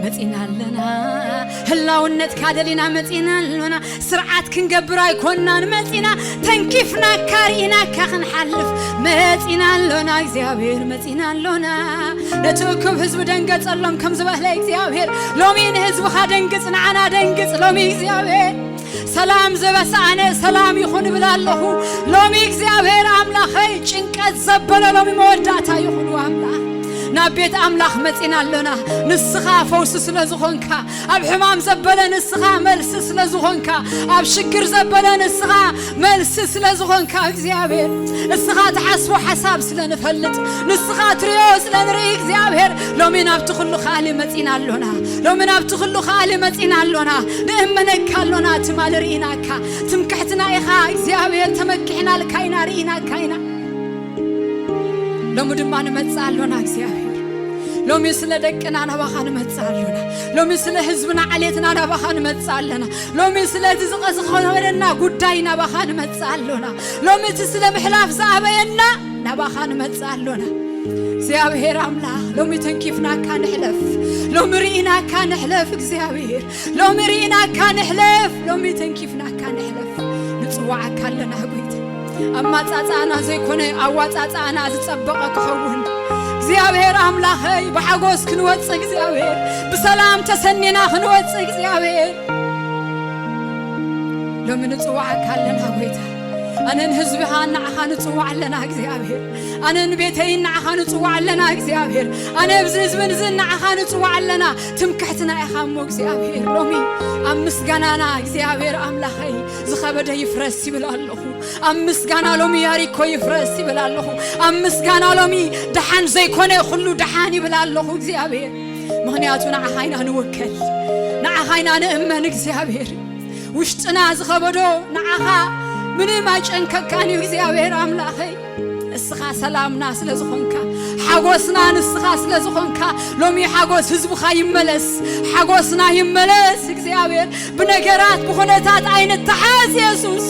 መጺና ኣለና። ህላውነትካ ደሊና መጺና ኣሎና። ስርዓት ክንገብር ኣይኮናን መጺና፣ ተንኪፍናካ ርኢናካ ክንሓልፍ መጺና ኣሎና። እግዚኣብሔር መጺና ኣሎና። ነቲ እኩብ ህዝቢ ደንገጸሎም ከም ዝበለ እግዚኣብሔር፣ ሎሚ ንህዝብኻ ደንግጽ፣ ንዓና ደንግጽ። ሎሚ እግዚኣብሔር ሰላም ዘበሰኣነ ሰላም ይኹን እብል ኣለኹ። ሎሚ እግዚኣብሔር ኣምላኸይ ጭንቀት ዘበለ ሎሚ መወዳእታ ይኹን ኣምላኽ። ናብ ቤት ኣምላኽ መጺና ኣሎና። ንስኻ ፈውሲ ስለ ዝኾንካ፣ ኣብ ሕማም ዘበለ ንስኻ መልሲ ስለ ዝኾንካ፣ ኣብ ሽግር ዘበለ ንስኻ መልሲ ስለ ዝኾንካ እግዚኣብሔር፣ እስኻ ትሓስቦ ሓሳብ ስለ ንፈልጥ፣ ንስኻ ትሪኦ ስለ ንርኢ እግዚኣብሔር፣ ሎሚ ናብቲ ኩሉ ከኣሊ መጺና ኣሎና። ሎሚ ናብቲ ኩሉ ከኣሊ መጺና ኣሎና። ንእመነካ ኣሎና። ትማሊ ርኢናካ፣ ትምክሕትና ኢኻ እግዚኣብሔር፣ ተመኪሕናልካ ኢና፣ ርኢናካ ኢና። ሎሚ ድማ ንመጽእ ኣሎና እግዚኣብሔር። ሎሚ ስለ ደቅና ናባኻ ንመጽእ ኣሎና። ሎሚ ስለ ህዝብና ዓሌትና ናባኻ ንመጽእ ኣለና። ሎሚ ስለቲ ዝቐ-፣ ዝኾነና ጉዳይ ናባኻ ንመጽእ ኣሎና። ሎሚ እቲ ስለ ምሕላፍ ዝኣበየና ናባኻ ንመጽእ ኣሎና። እግዚኣብሔር ኣምላኽ፣ ሎሚ ተንኪፍናካ ንሕለፍ። ሎሚ ርኢናካ ንሕለፍ እግዚኣብሔር። ሎሚ ርኢናካ ንሕለፍ። ሎሚ ተንኪፍናካ ንሕለፍ። ንጽዋዓካ ኣለና ጎይታ። ኣማጻጽኣና ዘይኮነ ኣዋጻጽኣና ዝጸበቐ ክኸውን። እግዚኣብሔር ኣምላኸይ፣ ብሓጎስ ክንወጽእ እግዚኣብሔር፣ ብሰላም ተሰኒና ክንወጽእ እግዚኣብሔር። ሎሚ ንጽዋዓካ ኣለና ጎይታ። ኣነን ህዝብኻ ንዓኻ ንጽዋዕ ኣለና እግዚኣብሔር። ኣነን ቤተይን ንዓኻ ንጽዋዕ ኣለና እግዚኣብሔር። ኣነ ኣብዚ ህዝብን እዚ ንዓኻ ንጽዋዕ ኣለና። ትምክሕትና ኢኻ እሞ እግዚኣብሔር። ሎሚ ኣብ ምስጋናና እግዚኣብሔር ኣምላኸይ ዝኸበደ ይፍረስ ይብል ኣለኹ። ኣብ ምስጋና ሎሚ ያሪኮ ይፍረስ ይብል ኣለኹ። ኣብ ምስጋና ሎሚ ደሓን ዘይኮነ ኩሉ ደሓን ይብል ኣለኹ እግዚኣብሔር። ምኽንያቱ ንዓኻ ኢና ንወከል፣ ንዓኻ ኢና ንእመን እግዚኣብሔር። ውሽጥና ዝኸበዶ ንዓኻ ምንም ኣይጨንከካን እዩ እግዚኣብሔር ኣምላኸይ። ንስኻ ሰላምና ስለ ዝኾንካ፣ ሓጎስና ንስኻ ስለ ዝኾንካ፣ ሎሚ ሓጎስ ህዝብኻ ይመለስ፣ ሓጎስና ይመለስ እግዚኣብሔር። ብነገራት ብኹነታት ኣይንተሓዝ የሱስ።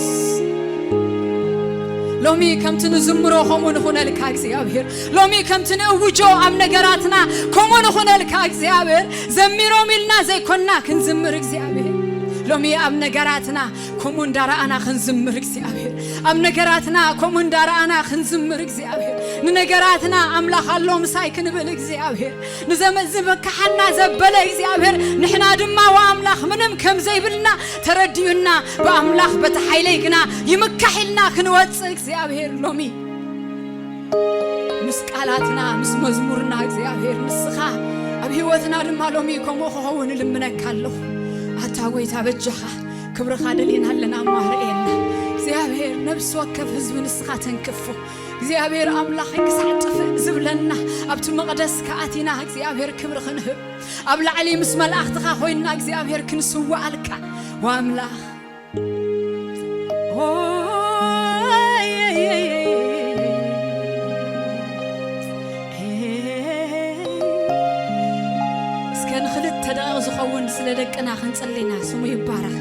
ሎሚ ከምቲ ንዝምሮ ከምኡ ንኹነልካ እግዚኣብሔር። ሎሚ ከምቲ ንእውጆ ኣብ ነገራትና ከምኡ ንኹነልካ እግዚኣብሔር። ዘሚሮም ኢልና ዘይኮንና ክንዝምር እግዚኣብሔር። ሎሚ ኣብ ነገራትና ከምኡ እንዳረኣና ክንዝምር እግዚኣብሔር። ኣብ ነገራትና ከምኡ እንዳረኣና ክንዝምር እግዚኣብሔር። ንነገራትና ኣምላኽ ኣሎ ምሳይ ክንብል እግዚኣብሔር። ንዘመ-፣ ዝመክሓና ዘበለ እግዚኣብሔር፣ ንሕና ድማ ወኣምላኽ ምንም ከም ዘይብልና ተረዲኡና፣ ብኣምላኽ በቲ ሓይለይ ግና ይምካሕ ኢልና ክንወጽእ እግዚኣብሔር ሎሚ ምስ ቃላትና፣ ምስ መዝሙርና እግዚኣብሔር ንስኻ ኣብ ህይወትና ድማ ሎሚ ከምኡ ክኸውን እልምነካ ኣለኹ። ኣታ ጎይታ በጃኻ ክብርኻ ደሊና ኣለና እሞ ኣርእየና። እግዚኣብሔር ነብሲ ወከፍ ህዝቢ ንስኻ ተንክፎ። እግዚኣብሔር ኣምላኸይ ክሳዕ ጥፍእ ዝብለና ኣብቲ መቕደስ ከኣቲና እግዚኣብሔር ክብሪ ክንህብ ኣብ ላዕሊ ምስ መላእኽትኻ ኮይንና እግዚኣብሔር ክንስዋኣልካ ወኣምላኽ እስከ ንኽልተ ደቂቕ ዝኸውን ስለ ደቅና ክንጽሊና ስሙ ይባረኽ።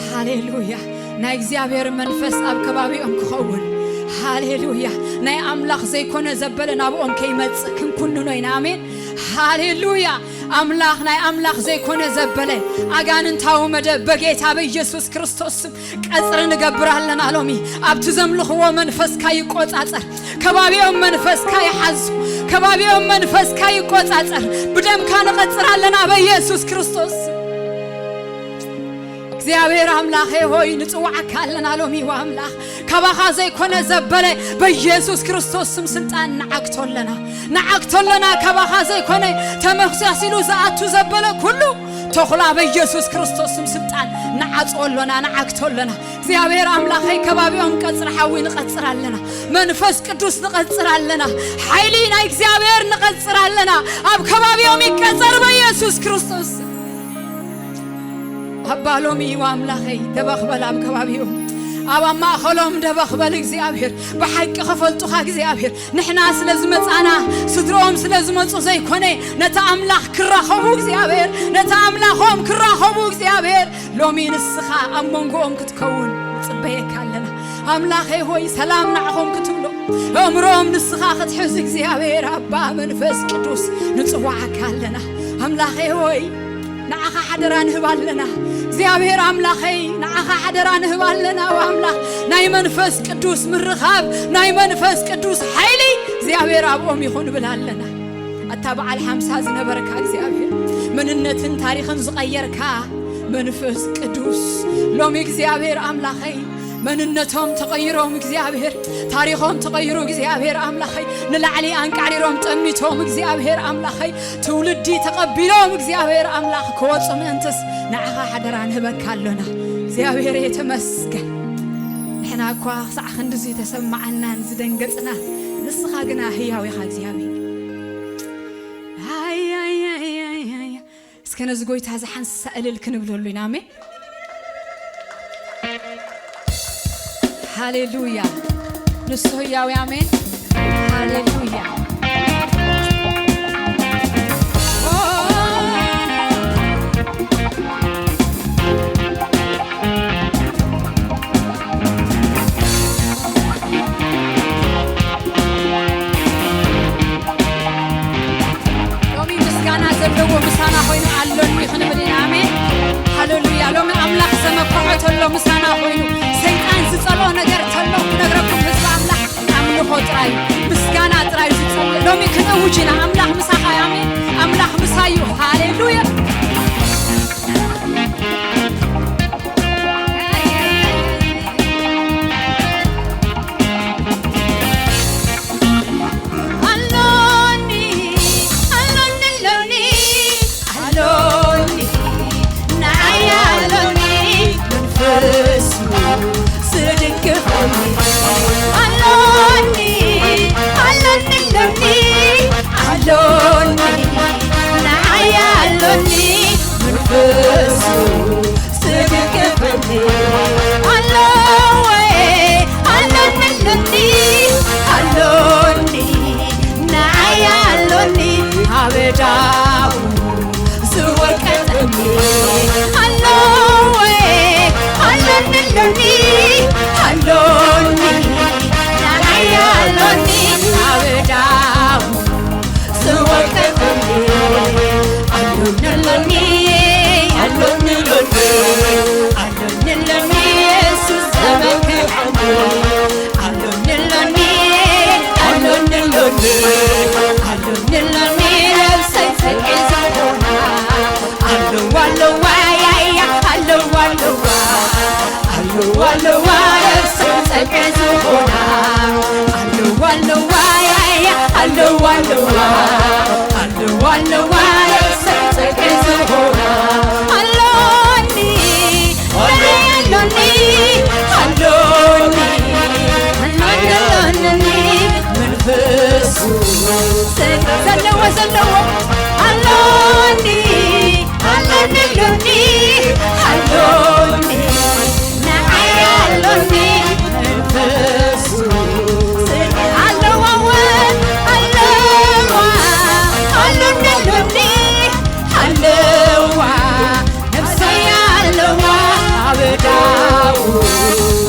ሃሌሉያ። ናይ እግዚኣብሔር መንፈስ ኣብ ከባቢኦም ክኸውን። ሃሌሉያ። ናይ ኣምላኽ ዘይኮነ ዘበለ ናብኦም ከይመጽእ ክንኩንኖ ኢና። ኣሜን። ሃሌሉያ። ኣምላኽ ናይ ኣምላኽ ዘይኮነ ዘበለ ኣጋንንታዊ መደብ በጌታ በኢየሱስ ክርስቶስ ስም ቀጽሪ ንገብር ኣለና። ሎሚ ኣብቲ ዘምልኽዎ መንፈስካ ይቆጻጸር። ከባቢኦም መንፈስካ ይሓዙ። ከባቢኦም መንፈስካ ይቆጻጸር። ብደምካ ንቐጽር ኣለና በኢየሱስ ክርስቶስ። እግዚኣብሔር ኣምላኸ ሆይ ንጽዋዓካ ኣለና ሎሚ ወኣምላኽ። ካባኻ ዘይኮነ ዘበለ በኢየሱስ ክርስቶስ ስም ስልጣን ንዓግቶ ኣለና። ንዓግቶ ኣለና ካባኻ ዘይኮነ ተመኽሲሲሉ ዝኣቱ ዘበለ ኩሉ ተኹላ በኢየሱስ ክርስቶስ ስም ስልጣን ንዓጽዎ ኣሎና፣ ንዓግቶ ኣሎና። እግዚኣብሔር ኣምላኸይ ከባቢኦም ቀጽሪ ሓዊ ንቐጽር ኣለና። መንፈስ ቅዱስ ንቐጽር ኣለና። ሓይሊ ናይ እግዚኣብሔር ንቐጽር ኣለና። ኣብ ከባቢኦም ይቀጸር በኢየሱስ ክርስቶስ። ኣባ ሎሚ እዩ ኣምላኸይ ደበኽ በል ኣብ ከባቢኦም። ኣብ ኣብ ማእኸሎም ደበኽ በል እግዚኣብሔር። ብሓቂ ክፈልጡኻ እግዚኣብሔር። ንሕና ስለ ዝመጻና ስድሮኦም ስለ ዝመጹ ዘይኮነ ነቲ ኣምላኽ ክራኸቡ እግዚኣብሔር። ነቲ ኣምላኾም ክራኸቡ እግዚኣብሔር። ሎሚ ንስኻ ኣብ መንጎኦም ክትከውን ንጽበየካ ኣለና። ኣምላኸይ ሆይ ሰላም ንዓኹም ክትብሎ ኣእምሮኦም ንስኻ ክትሕዝ እግዚኣብሔር ኣባ መንፈስ ቅዱስ ንጽዋዓካ ኣለና። ኣምላኸይ ሆይ ንዓኻ ሓደራ ንህብ ኣለና እግዚኣብሔር ኣምላኸይ፣ ንዓኻ ሓደራ ንህብ ኣለና። ኣምላኽ ናይ መንፈስ ቅዱስ ምርኻብ፣ ናይ መንፈስ ቅዱስ ሓይሊ እግዚኣብሔር ኣብኦም ይኹን ብል ኣለና። ኣታ በዓል ሓምሳ ዝነበርካ እግዚኣብሔር፣ መንነትን ታሪኽን ዝቐየርካ መንፈስ ቅዱስ፣ ሎሚ እግዚኣብሔር ኣምላኸይ መንነቶም ተቐይሮም እግዚኣብሔር፣ ታሪኾም ተቐይሩ እግዚኣብሔር ኣምላኸይ፣ ንላዕሊ ኣንቃዕሪሮም ጠሚቶም እግዚኣብሔር ኣምላኸይ፣ ትውልዲ ተቐቢሎም እግዚኣብሔር ኣምላኽ ክወፁ ምእንትስ ንዓኻ ሓደራ ንህበካ ኣሎና። እግዚኣብሔር የተመስገን። ንሕና እኳ ክሳዕ ክንድዚ ተሰማዓናን ዝደንገጽና፣ ንስኻ ግና ህያው ኢኻ እግዚኣብሔር። ኣይ፣ ኣይ፣ ኣይ፣ ኣይ፣ ኣይ። እስከ ነዚ ጎይታ እዚ ሓንሳ እልል ክንብለሉ ኢና። ኣሜን። ሃሌሉያ። ንሱ ህያው እዩ። ኣሜን። ሃሌሉያ። ሎሚ ምስጋና ዘለዎ ምሳና ኮይኑ ኣሎኒ ክንብል ኢና። ኣሜን። ሃሌሉያ። ሎሚ ኣምላኽ ዘመክዖ ተሎ ምሳና ኮይኑ፣ ሰይጣን ዝጸልኦ ነገር ተሎ ክነግረኩም ህዝቢ ኣምላኽ ኣምልኾ ጥራይ፣ ምስጋና ጥራይ ዝጸልእ። ሎሚ ክንእውጅ ኢና። ኣምላኽ ምሳኻ እዩ። ኣሜን። ኣምላኽ ምሳዩ። ሃሌሉያ። ኣሎኒ፣ ኣሎኒ፣ ኣሎኒ፣ ኣሎኒ፣ ንዓይ ኣሎኒ፣ መንፈሱ ዝድግፈኒ። ኣሎኒ፣ ኣሎኒ፣ ኣሎኒ፣ ኣሎኒ፣ ንዓይ ኣሎኒ፣ መንፈሱ ዝድግፈኒ ኣለወ፣ ኣሎኒ፣ ኣሎኒ፣ ኣሎኒ፣ ንዓይ ኣሎኒ፣ ኣበዳኡ ዝወቀጠኒ ኣለወ፣ ኣሎኒ፣ ኣሎኒ፣ ኣሎኒ፣ ንዓይ ኣሎኒ፣ ኣበዳኡ ዝወቀጠኒ ኣሎኒ፣ ኣሎኒ፣ ኣሎኒ፣ ኣሎኒ፣ ኣሎኒ፣ ኣሎኒ፣ የሱስ ዘመክሐኒ። ኣሎኒ፣ ኣሎኒ፣ ኣሎኒ፣ ኣሎኒ፣ ኣሎኒ፣ ነፍሰይ ጽድቂ ዝኾና። ኣለዋ፣ ኣለዋ፣ ያያ፣ ኣለዋ፣ ኣለዋ። ኣለዋ፣ ኣለዋ፣ ነፍሰይ ጽድቂ ዝኾና። ኣለዋ፣ ኣለዋ፣ ያያ፣ ኣለዋ፣ ኣለዋ። ኣለዋ፣ ኣለዋ፣ ነፍሰይ ጽድቂ ዝኾና። ኣሎኒ፣ ኣሎኒ፣ ኣሎኒ፣ ኣሎኒ፣ ኣሎኒ፣ መንፈሱ ዘለዎ፣ ዘለዎ። ኣሎኒ፣ ኣሎኒ፣ ኣሎኒ፣ ኣሎኒ፣ ንዓይ ኣሎኒ፣ መንፈሱ ኣለዋ፣ ኣለዋ፣ ኣሎኒ፣ ኣሎኒ፣ ኣለዋ፣ ነፍሰይ ኣለዋ፣ ኣበዳኡ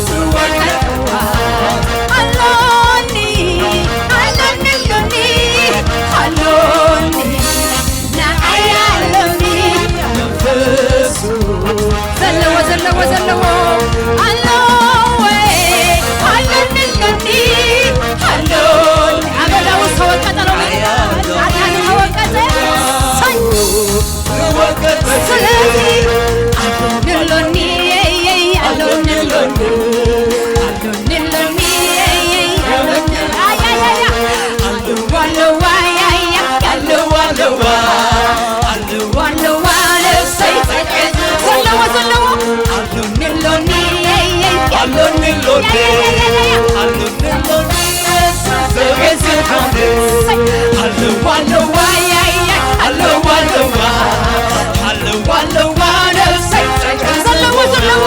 ዝወቀጥዋ። ኣሎኒ፣ ኣሎኒ፣ ኣሎኒ፣ ኣሎኒ፣ ንዓይ ኣሎኒ፣ መንፈሱ ዘለዎ፣ ዘለዎ፣ ዘለዎ። ኣለወ፣ ኣሎኒ፣ ኣሎኒ፣ ኣሎኒ። ኣበዳኡ ዝተወቀጠ ሎሚ። ኣታ ዝተወቀጠ። ሰይ። ስለዚ ኣሎኒ፣ ኣሎኒ፣ ኣሎኒ፣ ኣሎኒ፣ ኣሎኒ፣ ኣሎኒ። ኣያያያ። ኣለዋ፣ ኣለዋ፣ ያያ፣ ኣለዋ፣ ኣለዋ። ኣለዋ፣ ኣለዋ፣ ነፍሰይ ጸድቂ። ዘለዎ፣ ዘለዎ። ኣሎኒ፣ ኣሎኒ፣ ኣሎኒ፣ ኣሎኒ። ኣያያያያ። ኣሎኒ፣ ኣሎኒ፣ ነፍሰይ ጸድቂ ዝኾነ። ኣለዋ፣ ኣለዋ፣ ያያ፣ ኣለዋ፣ ኣለዋ። ኣለዋ፣ ኣለዋ፣ ነፍሰይ ጸድቂ ዘለዎ፣ ዘለዎ።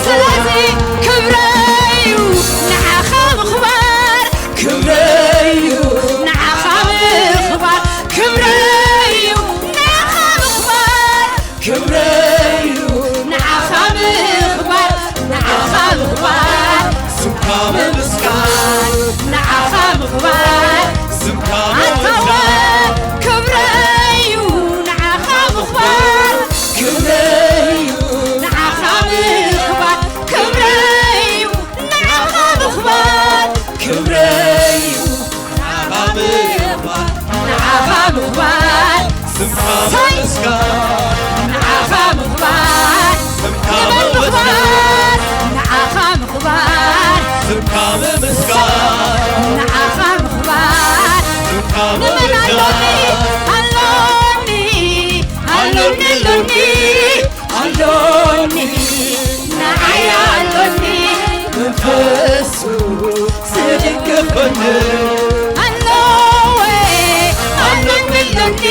ስለዚ ክብረዩ ንዓኻ ምኽባር፣ ክብረዩ ንዓኻ ምኽባር፣ ምምስጋን ንዓኻ ምኽባር ስምካ ኣታወ ምምስጋን ክብረዩ ንዓኻ ምኽባር ክብረዩ ንዓኻ ምኽባር ክብረዩ ንዓኻ ምኽባር ክብረዩ ንዓኻ ምኽባር ንዓኻ ምኽባር ስምካ ምምስጋን ንዓኻ ምኽባር ስምካ ምምስጋን ንዓኻ ምኽባር ስምካ ምምስጋን ንዓኻ ምኽባር ስምካ ምምስጋን ኣሎኒ ኣሎኒ ኣሎኒ ኣሎኒ ንዓይ ኣሎኒ መንፈሱ ዝድግፈኒ ኣሎወ ኣሎኒ ኣሎኒ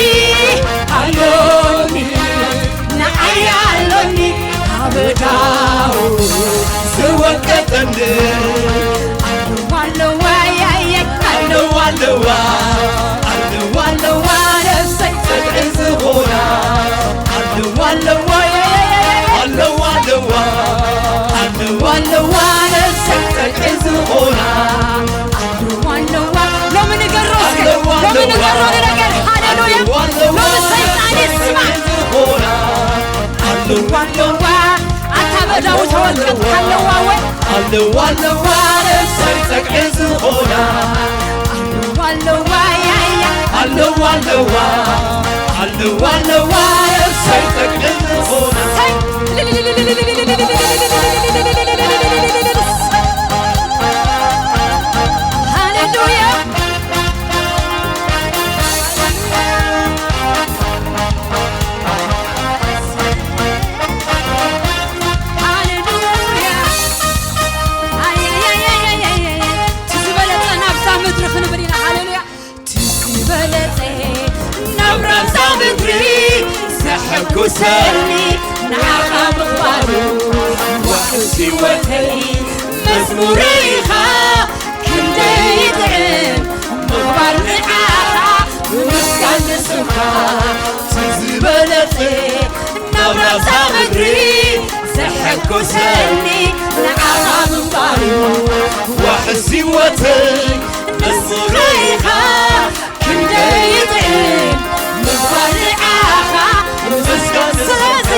ኣሎኒ ንዓይ ኣሎኒ ኣበዳው ዝወቀጠኒ ኣለዋ ኣለዋ ያየ ኣለዋ ኣለዋ ኣለዋ ኣለዋ ነፍሰይ ጽድቂ ዝኾና ኣለዋ ኣለዋ ኣለዋ ኣለዋ ኣለዋ ኣለዋ ነፍሰይ ጽድቂ ዝኾና ኣለዋ ኣለዋ ሎሚ ንገሮ እስከ ሎሚ ንገሮ ንነገር ሃሌሉያ ሎሚ ሰይጣን ይስማዕ ኣለዋ ኣለዋ ኣታ በዳዊ ተወቀጥካ ኣለዋ ወይ ኣለዋ ኣለዋ ነፍሰይ ጸግዒ ዝኾና ኣለዋ ኣለዋ ያያ ኣለዋ ኣለዋ ኣለዋ ኣለዋ ነፍሰይ ጸግዒ ዝኾና ሃሌሉያ ዝበለጸ ናብዛ ምድሪ ክንብል ኢና ሃሌሉያ ዝበለጸ ናብራዛ ምድሪ ዘሐጉሰኒ ንዓኻ ምኽባሩ ዋሕስ ህይወተይ መዝሙረይ ኢኻ ክንደይ ይጥዕም ምኽባር ንዓኻ ምምስጋን ንስምካ እቲ ዝበለጸ ናብራዛ ምድሪ ዘሐጉሰኒ ንዓኻ ምኽባሩ ዋሕስ ህይወተይ ንስኻ ኢኻ ክንደይ ይጥዕም ምግባር ንዓኻ ምምስጋን ስለዚ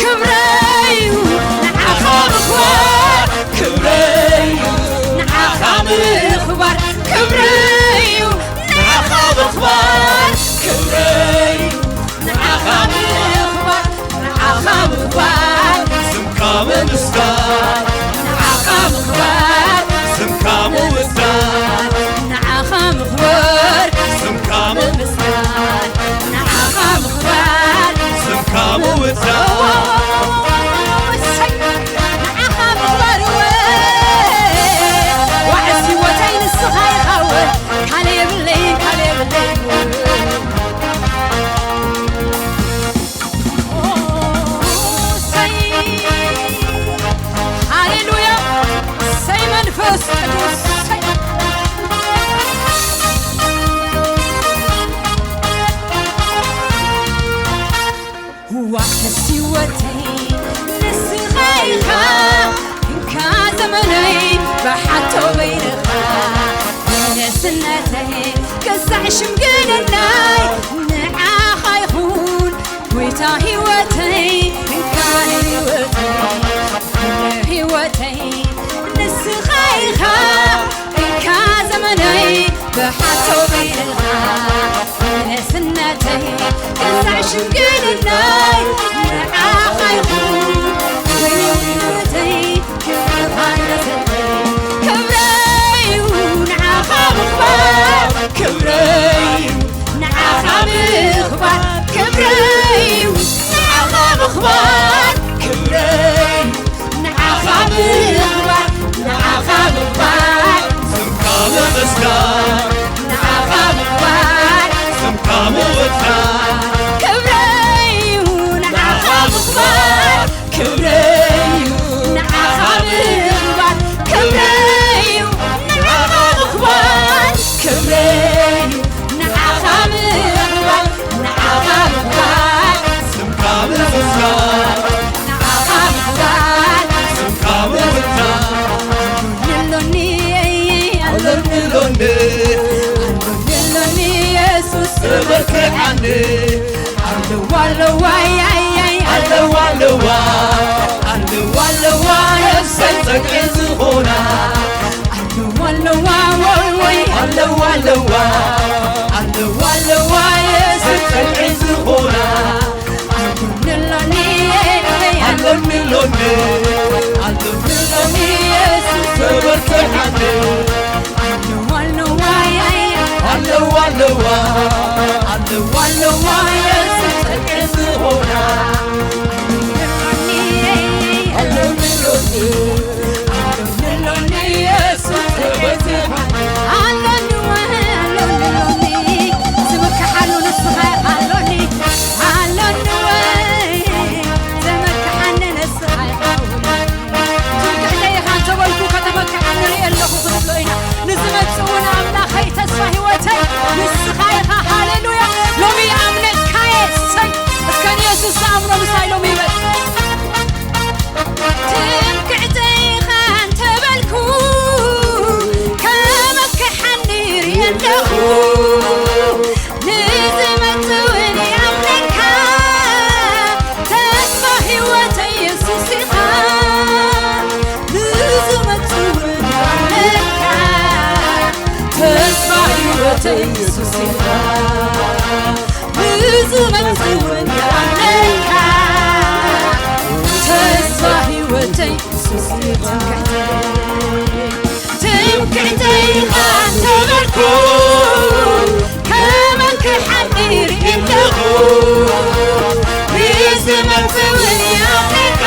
ክብረዩ ንዓኻ ምኽባር ክብረዩ ንዓኻ ምኽባር ክብረዩ ንዓኻ ምኽባር ክብረዩ ንዓኻ ምኽባር ንዓኻ ምኽባር ስምካ ምምስጋን ንዓኻ ምኽባር ስምካ ምውዳን ንዓኻ ምኽባር ስምካ ምምስጋን ንዓኻ ምኽባር ስምካ ምውዳን ንዓኻ ምኽባር እወ ዋዕስ ህይወተይ ንስኻ ኢኻ እወ ካልእ የብለይን ካልእ የብለይን ሃሌሉያ ሰይ መንፈስ ቅዱስ ሰይ ዋሕስ ህይወተይ ንስኻ ኢኻ እንካ ዘመነይ ብሓቶ በይንኻ ንእስነተይ ክሳዕ ሽምግልናይ ንዓኻ ይኹን ጎይታ ህይወተይ እንካ ንህይወተይ ህይወተይ ንስኻ ኢኻ እንካ ዘመነይ ብሓቶ በይንኻ ንእስነተይ ክሳዕ ሽምግልናይ ንዓኻ ይኹን ህይወተይ ክብረኻ ንረሰተይ ክብረዩ ንዓኻ ምኽባር ክብረዩ ንዓኻ ምኽባር ክብረዩ ንዓኻ ምኽባር ክብረዩ ንዓኻ ምኽባር ንዓኻ ምኽባር ስምካ ምምስጋን ንዓኻ ምኽባር ስምካ ምውዳን ክብረዩ ኣለዋ ኣለዋ ያያይ ኣለዋ ኣለዋ ኣለዋ ኣለዋ ነፍሰይ ጸግዒ ዝኾና ኣለዋ ኣለዋ ወይ ወይ ኣለዋ ኣለዋ ኣለዋ ኣለዋ የሱስ ጸግዒ ዝኾና ኣሎኒ ሎሚ ኣሎኒ ሎሚ ኣሎኒ ሎሚ የሱስ ተበርትዓኒ ኣለዋ ኣለዋ ኣለዋ ኣለዋ ኣለዋ የሱስ ጸግዒ ዝኾና ኣሎኒ ሎሚ ኣሎኒ ሎሚ የሱስ ተበርትዓኒ ኣሎኒ ወይ ኣሎኒ ሎሚ ዝምክሓሉ ንስኻ ኢኻ ኣሎኒ ኣሎኒ ወይ ዘመክሓኒ ንስኻ ኢኻ ትምክሕተይ ኢኻ እንተበልኩ ከተመክሓኒ ንርኢ ኣለኹ ክንብሎ ኢና ንዝመጽእ እውን ኣምላኸይ ተስፋ ህይወተይ ንስኻ ኢኻ ሃሌሉያ ሎሚ ኣምነካየ ሰይ እስከ ንየሱስ ዝኣምኖ ምሳይ ሎሚ ይበል ትምክሕተይ ኢኻ እንተበልኩ ከመክሓኒ ርኢ ኣለኹ ንዝመጽእ እውን ይኣምነካ ተስፋ ህይወተይ የሱስ ኢኻ ንዝመጽእ እውን ይኣምነካ ተስፋ ህይወተይ የሱስ ኢኻ ንዝመጽእ እውን ይኣምነካ ተስፋ ህይወተይ የሱስ ኢኻ ትምክሕተይ ኢኻ እንተበልኩ ከመን ክሓድር ኣለኹ ንዝመጽእ እውን ይኣምነካ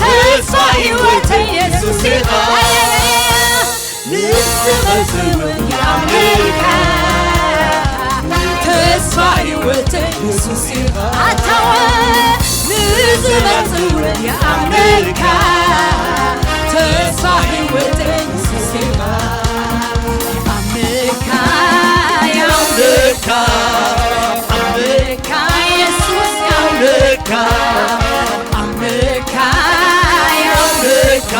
ተስፋ ህይወተይ የሱስ ኢኻ ንዝመጽእ እውን ይኣምነካ ተስፋ ህይወተይ የሱስ ኢኻ ኣታወ ንዝመጽእ እውን ይኣምነካ ተስፋ ህይወተይ የሱስ ኢኻ ኣምነካ ኣምነካ ኣምነካ የሱስ ኣምነካ ኣምነካ ኣምነካ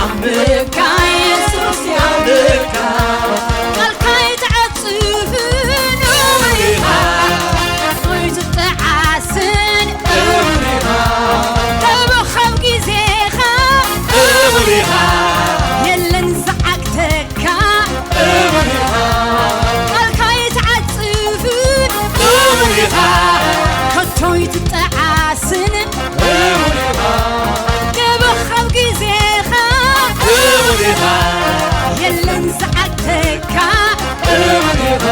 ኣምነካ የሱስ ኣምነካ ቃልካ ይትዓጽፍ ንሙሪኻ ኣይትጠዓስን እሙን ኢኻ ተበኸብ ግዜኻ እሙን ኢኻ የለን ዝዓግተካ እሙን ኢኻ ቃልካ ይትዓጽፍ እሙን ኢኻ ከቶ ይትጠዓስን እሙን ኢኻ ተበኸብ ግዜኻ እሙን ኢኻ የለን ዝዓግተካ እሙን ኢኻ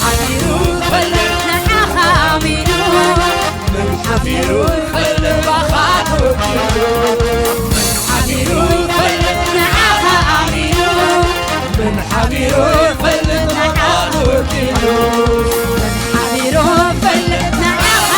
ሓቢሩ ፈልጥ ንዓኻ ኣሚኑ ሓቢሩ ፈልጥ ባኻ ተወኪሉ ሓቢሩ ፈልጥ ንዓኻ ኣሚኑ ሓቢሩ ፈልጥ ንዓኻ ተወኪሉ ሓቢሩ ፈልጥ ንዓኻ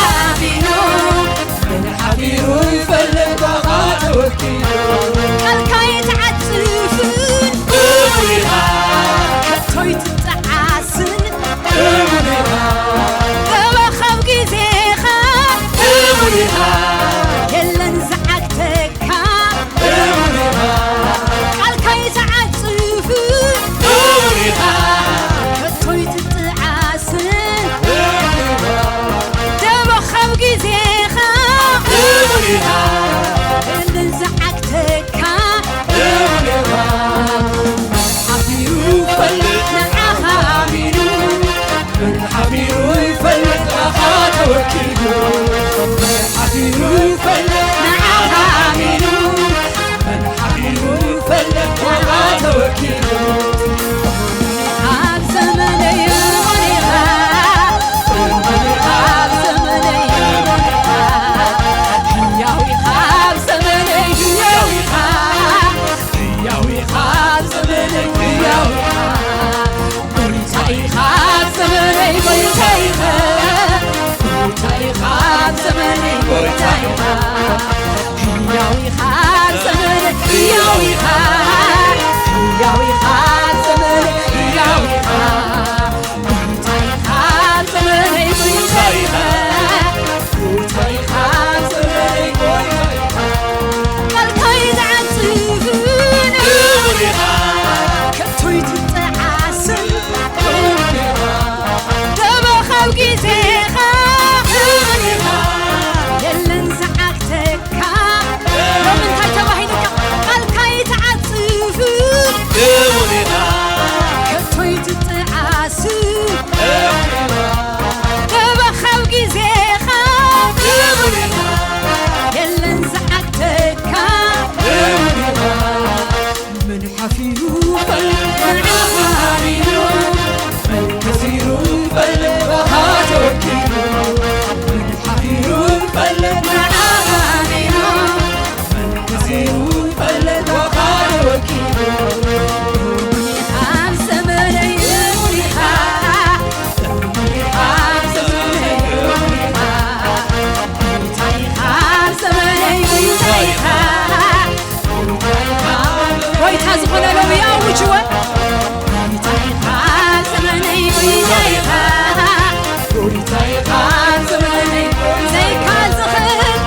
ካብ ዘመነይ ዘይካ ዝኽእል፣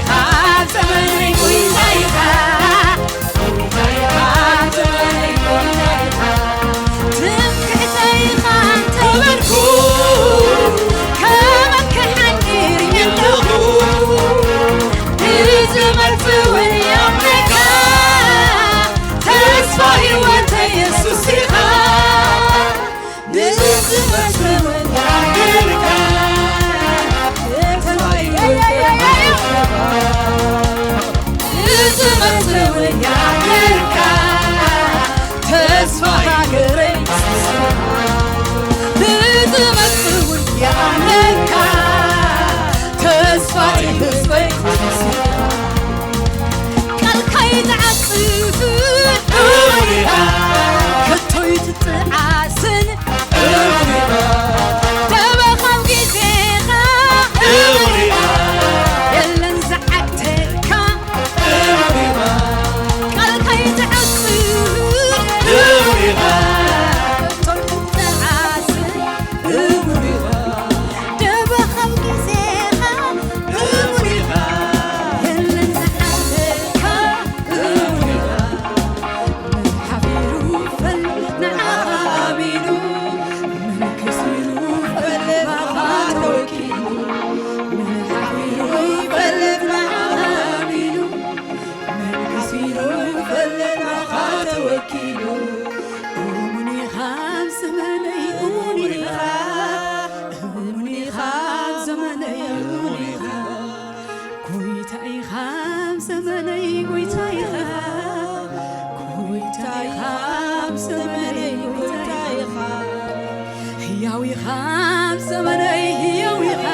ካብ ዘመነይ ጎይታ ኢኻ። ትምክሕተይ ኢኻ እንተበልኩ፣ ከመካ ሓንጊር የለኹ። ንዝመጽእ እውን የምልካ፣ ተስፋ ህይወተይ የሱስ ኢኻ። ንዝመጽእ እውን የምልካ፣ ተስፋ ህይወተይ የሱስ ኢኻ። ንዝመጽእ እውን የምልካ፣ ተስፋ ሃገረይ ንዝመጽእ እውን የምልካ፣ ተስፋ ህዝበይ ቃልካ ይትዓጽፍ፣ ከቶ ይትጥዓስን፣ ደበኻብ ግዜኻ የለን ዝዓግተካ። ቃልካ ይትዓጽፍ፣ ከቶ ይትጥዓስን፣ ደበኻብ ግዜኻ የለን ዝዓግተካ። ሓቢሩ ፈልጥ ንዓኻ ኣሚኑ፣ መን ከሲሩ ፈልጥ ንዓኻ ተወኪሉ። መን ሓቢሩ ፈልጥ ንዓኻ ኣሚኑ፣ መን ከሲሩ ፈልጥ ንዓኻ ተወኪሉ። እሙን ኢኻ ኣብ ዘመነይ፣ እሙን ኢኻ፣ እሙን ኢኻ ኣብ ዘመነይ፣ እሙን ኢኻ። ጎይታ ኢኻ ኣብ ዘመነይ፣ ጎይታ ኢኻ። ጎይታ ኢኻ ኣብ ዘመነይ፣ ጎይታ ኢኻ። ህያው ኢኻ ኣብ ዘመነይ፣ ህያው ኢኻ።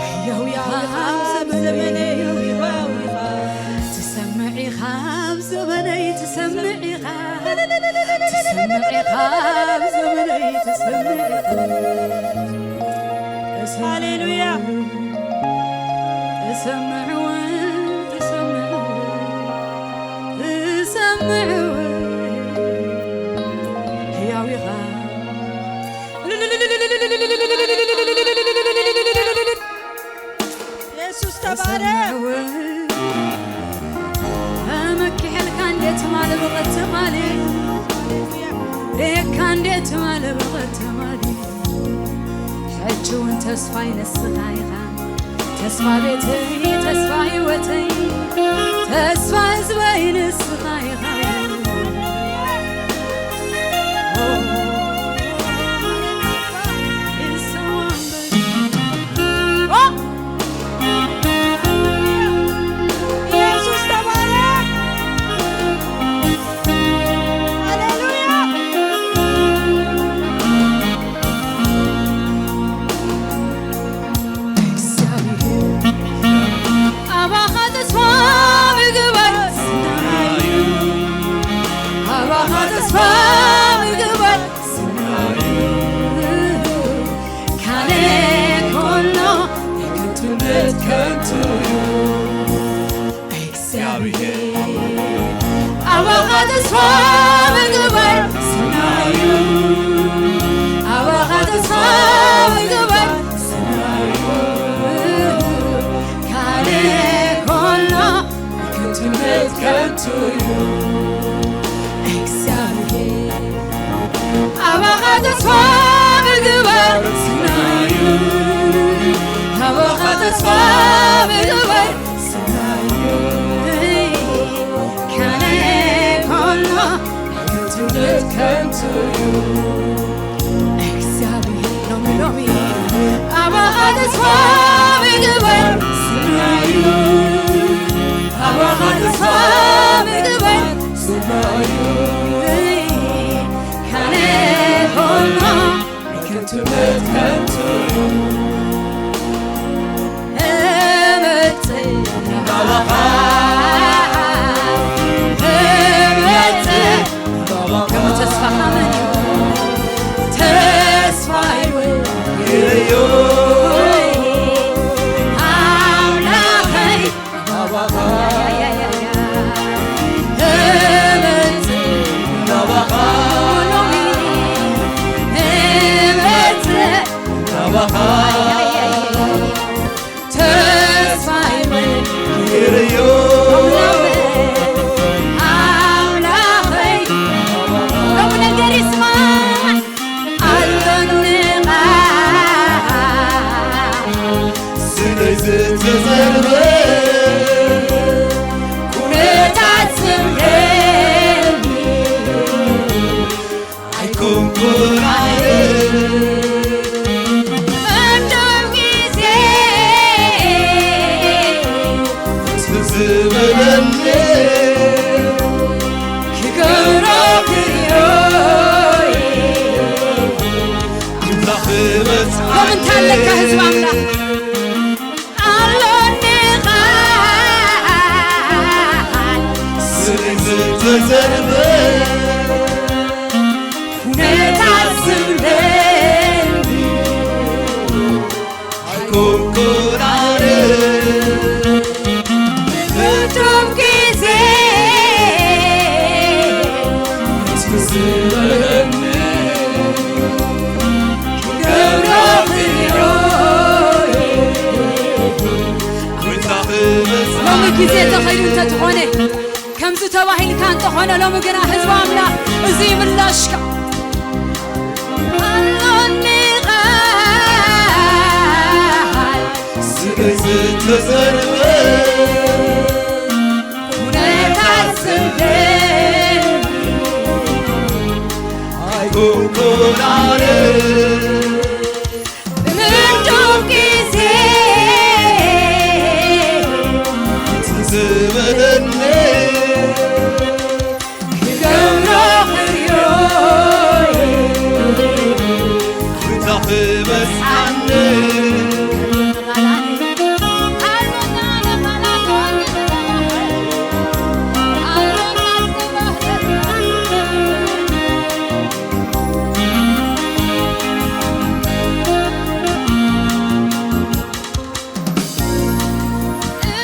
ህያው ኢኻ ኣብ ዘመነይ፣ ህያው ኢኻ። ትሰምዕ ኢኻ ኣብ ዘመነይ፣ ትሰምዕ ኢኻ። ትሰምዕ ኢኻ ኣብ ዘመነይ፣ ትሰምዕ ኢኻ። ሃሌሉያ። እሰምዕ እውን፣ እሰምዕ እውን፣ እሰምዕ እውን፣ ህያው ኢኻ። የሱስ ተባረክ። እሰምዕ እውን፣ ተመኪሐልካ እንዴ ትማሊ ብቐትማሊ፣ ሬካ እንዴ ትማሊ ብቐትማሊ። ሕጂ እውን ተስፋይ ንስኻ ኢኻ፣ ተስፋ ቤተይ፣ ተስፋ ህይወተይ፣ ተስፋ ህዝበይ ንስኻ ኢኻ። ኢየሱስ ተባረክ። ሃሌሉያ። እግዚኣብሔር ኣባኻ ተስፋ ምግባር ስናዩ፣ ኣባኻ ተስፋ ምግባር ስናዩ፣ ካልእ ኩሉ ከንቱነት ከንቱ እዩ። እግዚኣብሔር ኣባኻ ተስፋ ምግባር ስናዩ፣ ኣባኻ ተስፋ ምግባር ስናዩ፣ ካልእ ኩሉ ከንቱነት ከንቱ እዩ። እግዚኣብሔር ኣባኻ ተስፋ ምግባር ስናዩ፣ ኣባኻ ተስፋ ምግባር ስናዩ፣ ካልእ ኩሉ ከንቱነት ከንቱ እዩ። እግዚኣብሔር ሎሚ ሎሚ ኣባኻ ተስፋ ምግባር ስናዩ፣ ኣባኻ ተስፋ ምግባር ስናዩ፣ ካልእ ኩሉ ከንቱነት ከንቱ እዩ። እመጽእ ናባኻ፣ እመጽእ ናባኻ። ተስፋኻ መን እዩ? ተስፋይ እውን እዩ ኣምላኸይ። ናባኻ እመጽእ፣ ናባኻ እመጽእ፣ ናባኻ እንታ ኣለካ ህዝቢ ኣምላኽ? ኣሎኒ ቃል ስለይ ዝተዘርበ ኩነታት ዝብለኒ ኣይኮንኩን ኣነ እቶም ግዜ ምስ ዝበለኒ ክገብሮ ክሪኦ ሎሚ ግዜ ተኸይዱ እንተትኾነ ከምዚ ተባሂልካ እንተኾነ ሎሚ ግና ህዝቢ ኣምላኽ እዚ ይምላሽካ ኣሎኒ ቃል ስለይ ዝተዘርበ ኩነታት ዝብል ኣይኮንኩን ኣነ ብምንዱብ ግዜ እቲ ዝበለኒ ክገብሮ ክሪኦ እታ ክበዝሓኒ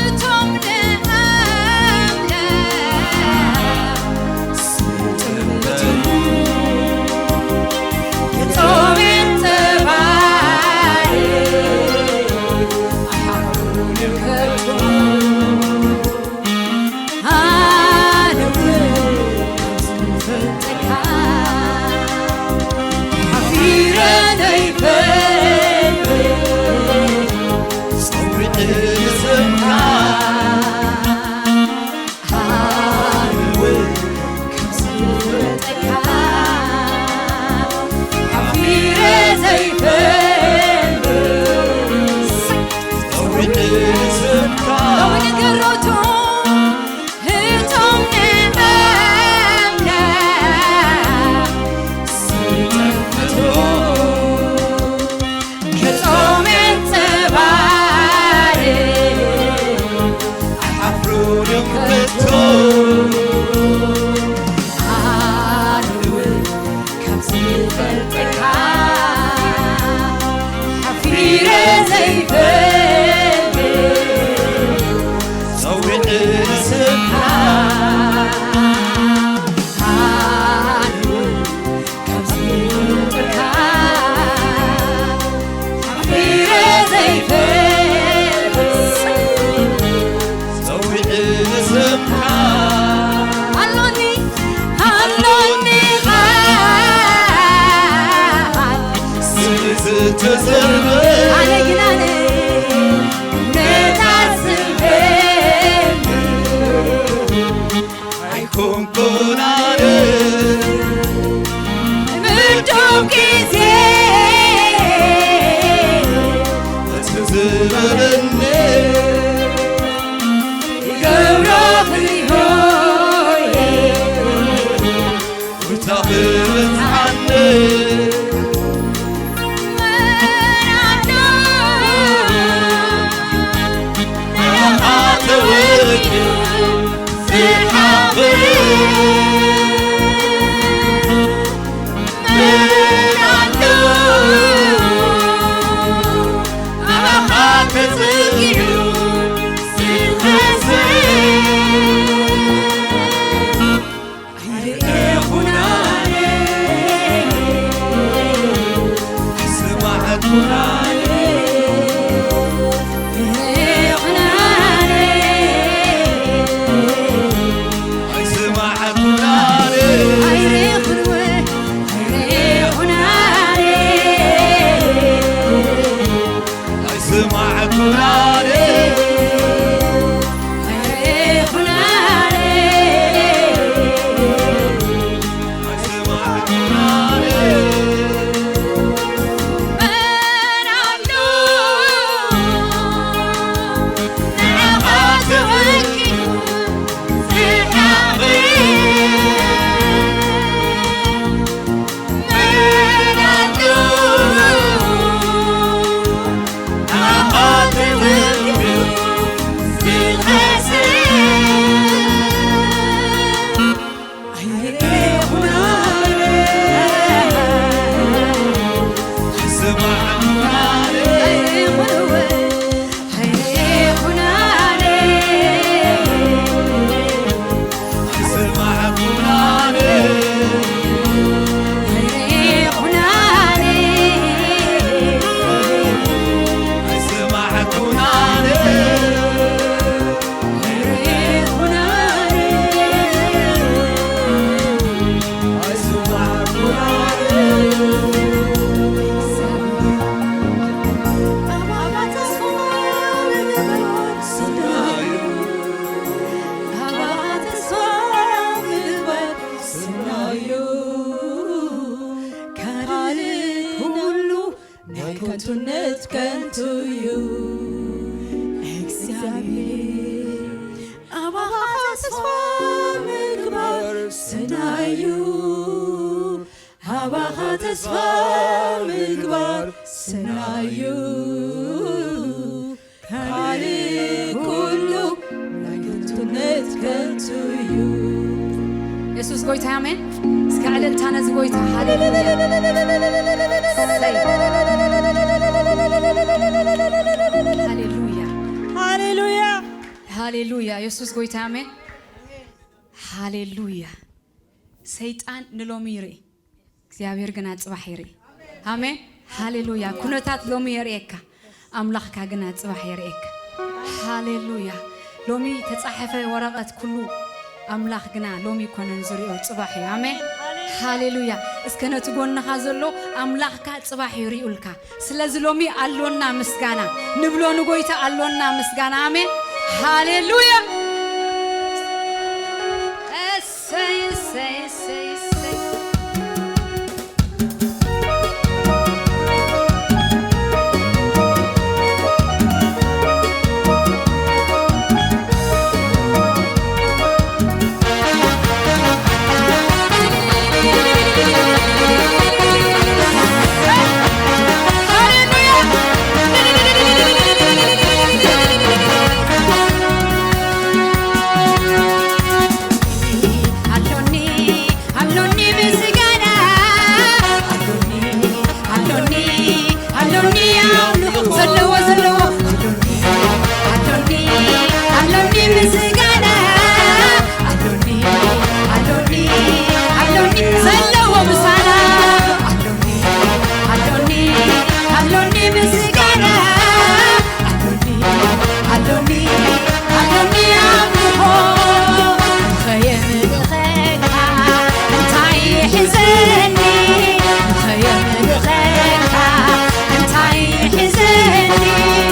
እቶም ንኣምላኽ ዝጥምቱ ክጾምን ጸባይ ኣይሓፍሩን ከቶ። ኣነ እውን ካብ ዝፈልጠካ ሓፊረ ዘይፈልጥ ጸዊዐ ስምካ። ኣነ እውን ካብ ዝፈልጠካ ሓፊረ ዘይፈልጥ ጸዊዐ ስምካ። ሎሚ ንገሮቶም እቶም ንኣምላኽ ዝጠምቱ ክጾምን ጸባርን ኣይሓፍሩን እዮም ከቶ። ኣነ እውን ካብ ዝፈልጠካ ሓፊረ ዘይፈልጥ ጸዊዐ ስምካ። ኣነ እውን ካብ ዝፈልጠካ ሓፊረ ዘይፈልጥ ጸዊዐ ስምካ። ኣሎኒ፣ ኣሎኒ ቃል ስለ ዝተዘርበ ኣነ ግን ኣነ ነታ ስምከ ኣይኮንኩን ኣነ ምዱብ ግዜ እቲ ዝበለኒ ይገብሮ ክሪኦየ ውርታ ክበዝሓኒ መናዶ ናኻ ተወልዩ ዝሓፍር ከንቱ እዩ። እግዚኣብሔር ኣባኻ ተስፋ ምግባር ሰናይ እዩ። ኣባኻ ተስፋ ምግባር ሰናይ እዩ። ካልእ ኩሉ ናይ ከንቱነት ከንቱ እዩ። የሱስ ጎይታ፣ ኣሜን። እስከ ዕልልታ ነዚ ጎይታ። ሃሌሉያ። እሰይ። ሃሌሉያ። ሃሌሉያ። ሃሌሉያ። የሱስ ጎይታ፣ ኣሜን። ሃሌሉያ። ሰይጣን ንሎሚ ይርኢ፣ እግዚኣብሔር ግና ጽባሕ ይርኢ። ኣሜን። ሃሌሉያ። ኩነታት ሎሚ የርእየካ፣ ኣምላኽካ ግና ጽባሕ የርእየካ። ሃሌሉያ። ሎሚ ተጻሐፈ ወረቐት ኩሉ፣ ኣምላኽ ግና ሎሚ ኣይኮነን ዝሪኦ፣ ጽባሕ እዩ። ኣሜን። ሃሌሉያ። እስከ ነቲ ጎንኻ ዘሎ፣ ኣምላኽካ ጽባሕ እዩ ሪኡልካ። ስለዚ ሎሚ ኣሎና ምስጋና ንብሎ ንጎይታ፣ ኣሎና ምስጋና። ኣሜን። ሃሌሉያ። እሰይ፣ እሰይ፣ እሰይ፣ እሰይ። ሃሌሉያ። ኣሎኒ፣ ኣሎኒ ምስጋና፣ ኣሎኒ፣ ኣሎኒ፣ ኣሎኒ ኣምልኾ፣ ዘለዎ፣ ዘለዎ፣ ኣሎኒ፣ ኣሎኒ፣ ኣሎኒ ምስጋና፣ ኣሎኒ፣ ኣሎኒ፣ ኣሎኒ ዘለዎ ምሳና፣ ኣሎኒ፣ ኣሎኒ፣ ኣሎኒ ምስጋና፣ ኣሎኒ፣ ኣሎኒ፣ ኣሎኒ ኣምልኾ። ንኸየምልኸካ እንታይ ይሕዘኒ? ንኸየምልኸካ እንታይ ይሕዘኒ?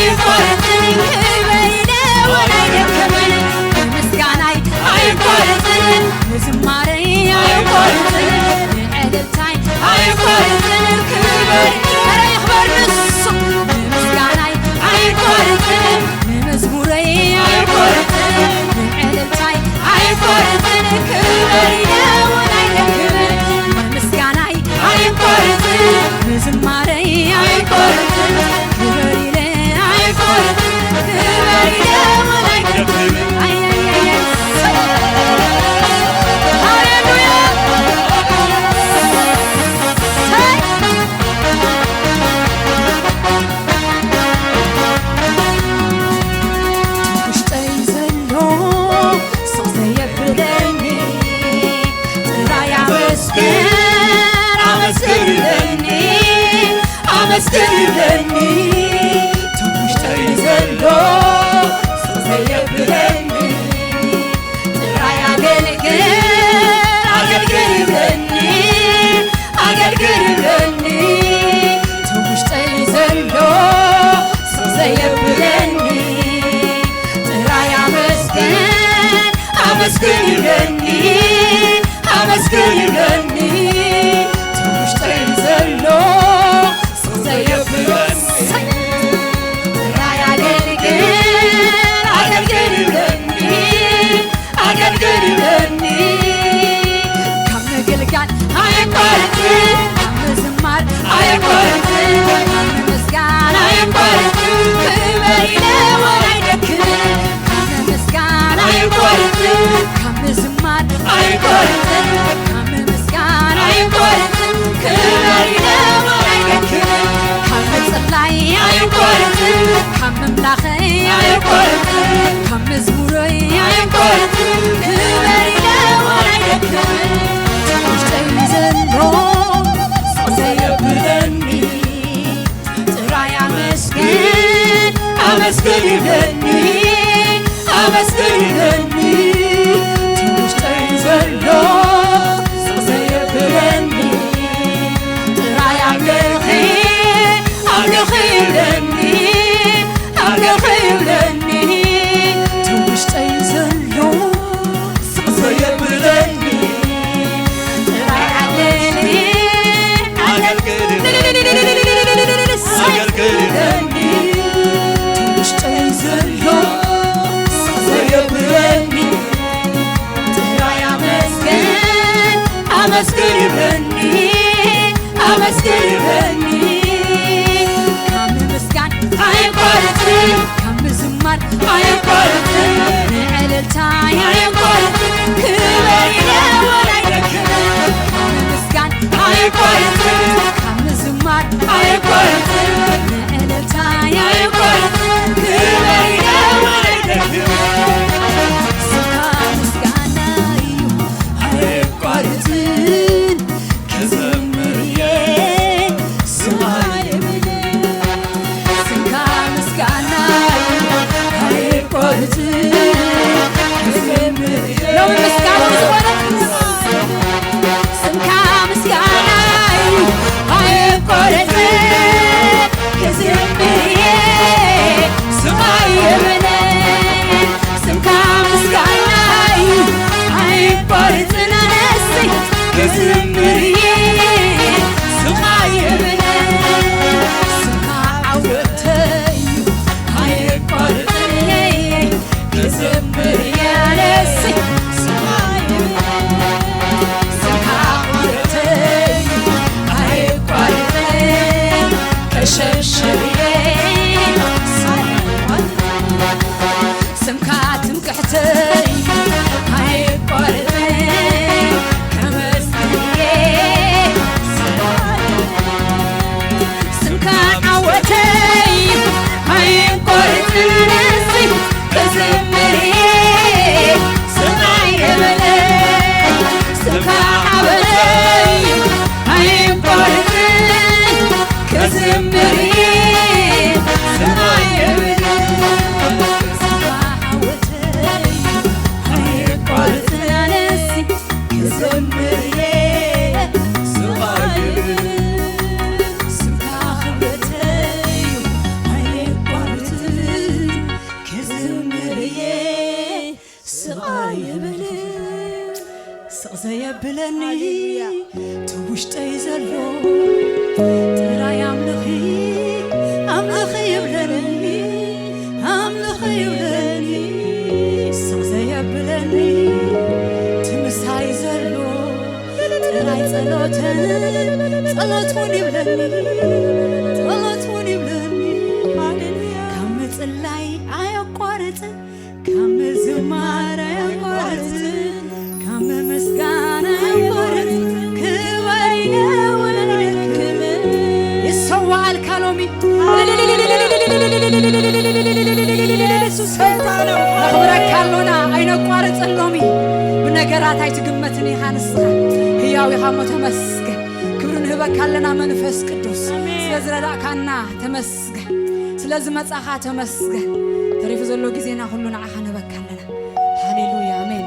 ኣይቆርጽን ክብረይ ደወል ኣይደክምን፣ ምስጋናይ ኣይቆርጽን፣ ዝማሬ ኣይቆርጽን፣ ዕልልታይ ኣይቆርጽን፣ ክብረይ ኧረ ይኽበር ንሱ። ምስጋናይ ኣይቆርጽን፣ ንመዝሙረይ ኣይቆርጽን፣ ዕልልታይ ኣይቆርጽን፣ ክብረይ ደወል ኣይደክምን፣ ምስጋናይ ኣይቆርጽን፣ ዝማሬ ኣይቆርጽን፣ ክብረይ ኣይቆርጽን፣ ክብረይ ደወል ኣይደክምን። ኣይ፣ ኣይ፣ ኣይ፣ ኣይ። ሃሌሉያ። ሰይ። ውሽጠይ ዘሎ ስቕ ዘየብለኒ ጥራይ ኣመስግን፣ ኣመስግን ይብለኒ፣ ኣመስግን ይብለኒ። እቲ ውሽጠይ ዘሎ ስቕ ዘየብለኒ ጥራይ ኣገልግል፣ ኣገልግል ይብለኒ፣ ኣገልግል ይብለኒ። እቲ ውሽጠይ ዘሎ ስቕ ዘየብለኒ ጥራይ ኣመስግን፣ ኣመስግን ይብለኒ፣ ኣመስግን ይብለኒ። እቲ ውሽጠይ ዘሎ ስቕ ዘየብለኒ ጥራይ ኣገልግል፣ ኣገልግል ይብለኒ፣ ኣገልግል ይብለኒ። ካብ ምግልጋል ኣይቋርጽን፣ ካብ ምዝማር ኣይቋርጽን፣ ካብ ምምስጋን ኣይቋርጽን፣ ክብረይ ደወል ኣይደክምን፣ ካብ ምምስጋን ኣይቋርጽን፣ ካብ ምዝማር ኣይቋርጽን፣ ካብ ምምስጋን ኣይቋርጽን፣ ክብረይ ደወል ኣይደክምን፣ ካብ ምጽላይ ኣይቋርጽን፣ ካብ ምምላኸይ ኣይቋርጽን፣ ካብ መዝሙረይ ኣይቋርጽን፣ ክብረይ ደወል ኣይደክምን፣ ውሽጠይ ዘሎ ስቕ ዘየብለኒ ጥራይ ኣመስግን፣ ኣመስግን ይብለኒ፣ ኣመስግን ይብለኒ። እቲ ውሽጠይ ዘሎ ስቕ ዘየብለኒ ጥራይ ኣምልኺ፣ ኣምልኺ ይብለኒ፣ ኣምልኺ ይብለኒ። እቲ ውሽጠይ ዘሎ ስቕ ዘየብለኒ ጥራይ ኣምልኺ፣ ኣገልግል፣ ኣገልግል ይብለኒ። እቲ ውሽጠይ ዘሎ ስቕ ዘየብለኒ ጥራይ ኣመስግን፣ ኣመስግን ይብለኒ፣ ኣመስግን ይብለኒ። ካብ ምምስጋን ኣይቋርጽን፣ ካብ ምዝማር ኣይቋርጽን፣ ንዕልልታይ ኣይቋርጽን፣ ክብረይ ደወል ኣይደክምን። ካብ ምምስጋን ኣይቋርጽን፣ ካብ ምዝማር ኣይቋርጽን፣ ንዕልልታይ ኣይቋርጽን፣ ክብረይ ደወል ኣይደክምን። ስኻ ምስጋና እዩ ኣይቋርጽን፣ ክዘምር እየ ስማ የብልን። ስምካ ምስጋና እዩ ኣይቋርጽን፣ ክዘምር እየ ሎሚ ምስጋና ዝኾነ ስምካ ምስጋና እዩ ኣይቋርጽን፣ ክዝምር እየ ስማ የብልን። ስምካ ምስጋና እዩ ኣይቋርጽን፣ ኣነሲ ክዝምር እየ ስማ የብልን። ስምካ ዓወተይ እዩ ኣይቋርጽን፣ ክዝምር እየ ኣነሲ ስማ የብልን። ስምካ ዓወተይ እዩ ኣይቋርጽን፣ ከሸብሽብ እየ ስማ የብልን። ስምካ ትምክሕተይ ኣይቋርጽን፣ ከመስግን እየ ስምካ ዓወተይ ኣይቋርጽን፣ ነሲ ክዝምር እየ ስማ የብልን። ስምካ ዓወተይ ኣይቋርጽን፣ ክዝምር እየ ስማ የብልን። ስምካ ዓወተይ ብለኒ እቲ ውሽጠይ ዘሎ ጥራይ ኣምልኺ ኣምልኺ ይብለኒ ኣምልኺ ይብለኒ ስቕ ዘየብለኒ እቲ ምሳይ ዘሎ ጥራይ ጸሎትን ጸሎት እውን ይብለኒ ጸሎት እውን ይብለኒ ካብ ምጽላይ ኣየቋርጽን ካብ ምዝማር ኣየቋርጽን ካብ ምምስጋን ኣየቋርጽን ክብር ይኸውን ክብር ይሰዋኣልካ ሎሚ ነኽብረካ ኣሎና ኣይነቋርጽን ሎሚ ብነገራት ኣይትግመትን ኢኻ ንስኻ ህያው ኢኻ እሞ ተመስገን ክብሪ ንህበካ ኣለና መንፈስ ቅዱስ ስለ ዝረዳእካና ተመስገን ስለ ዝመጻኻ ተመስገን ተሪፉ ዘሎ ግዜና ኩሉ ንዓኻ ንህበካ ኣለና ሃሌሉያ ኣሜን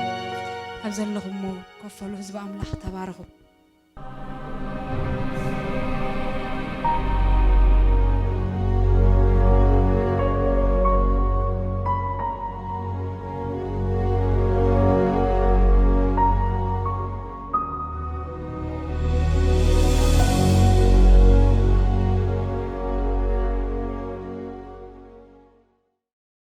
ኣብ ዘለኹሞ ኮፍ በሉ ህዝቢ ኣምላኽ ተባረኹ